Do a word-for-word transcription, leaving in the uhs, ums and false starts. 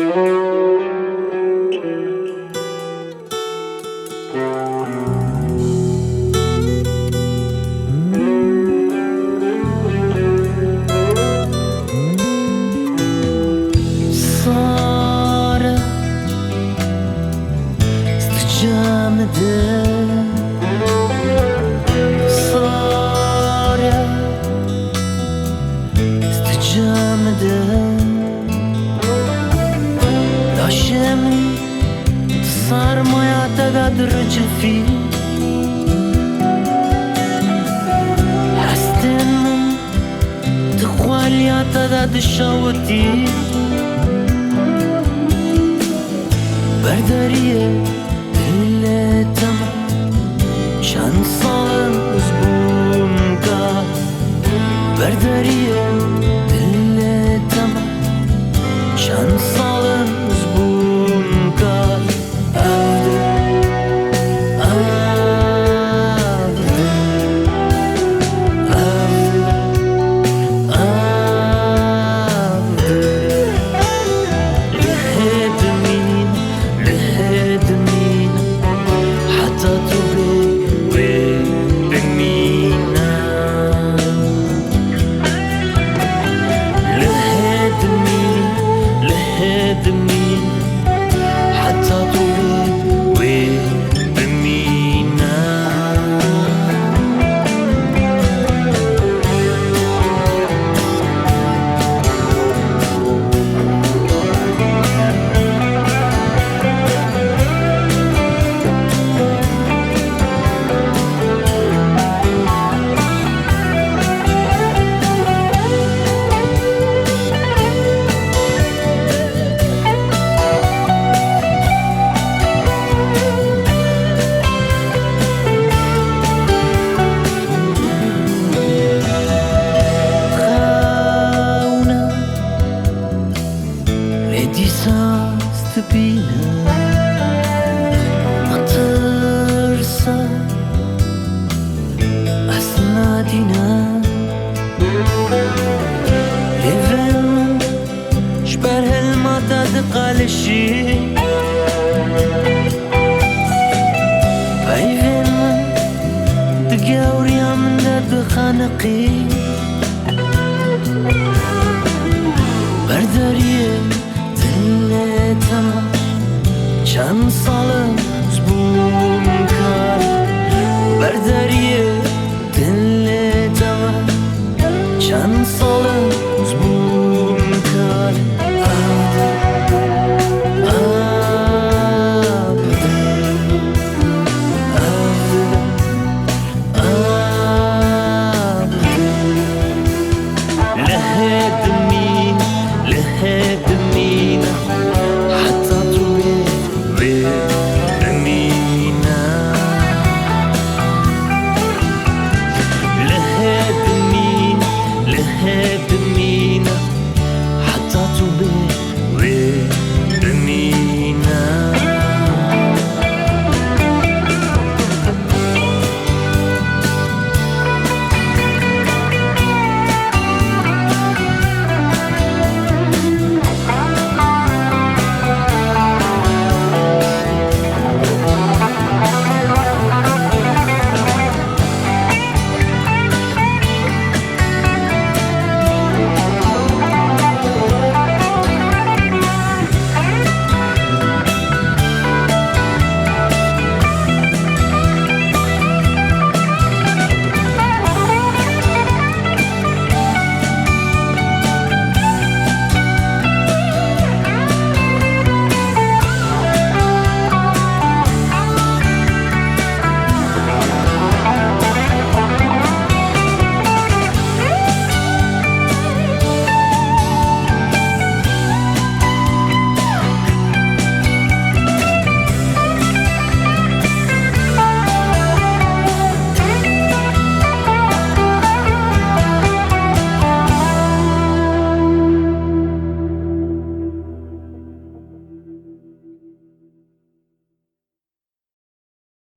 Sare, sti cem de. Sare, sti cem de. Laşê min sarmaya te de diricifî. Hestên min di xweliya te de dişawitî. Berderiyê dilê te me çend sal in ez bûm ka. Berderiyê dilê te me çend sal in ez bûm ka. Ev dil, ev dil, ev dil, ev dil. Li hê dimîn, li hê dimîn, heta tu bê wê bimîne. Li hê dimîn, li hê dimîn, heta tu bê wê bimîne. Xewna lê dîsa stibîne, metirse ez nadîne. Lêvên min ji ber hilmata diqalişî. Peyvên min di gewriya min de dixeniqî.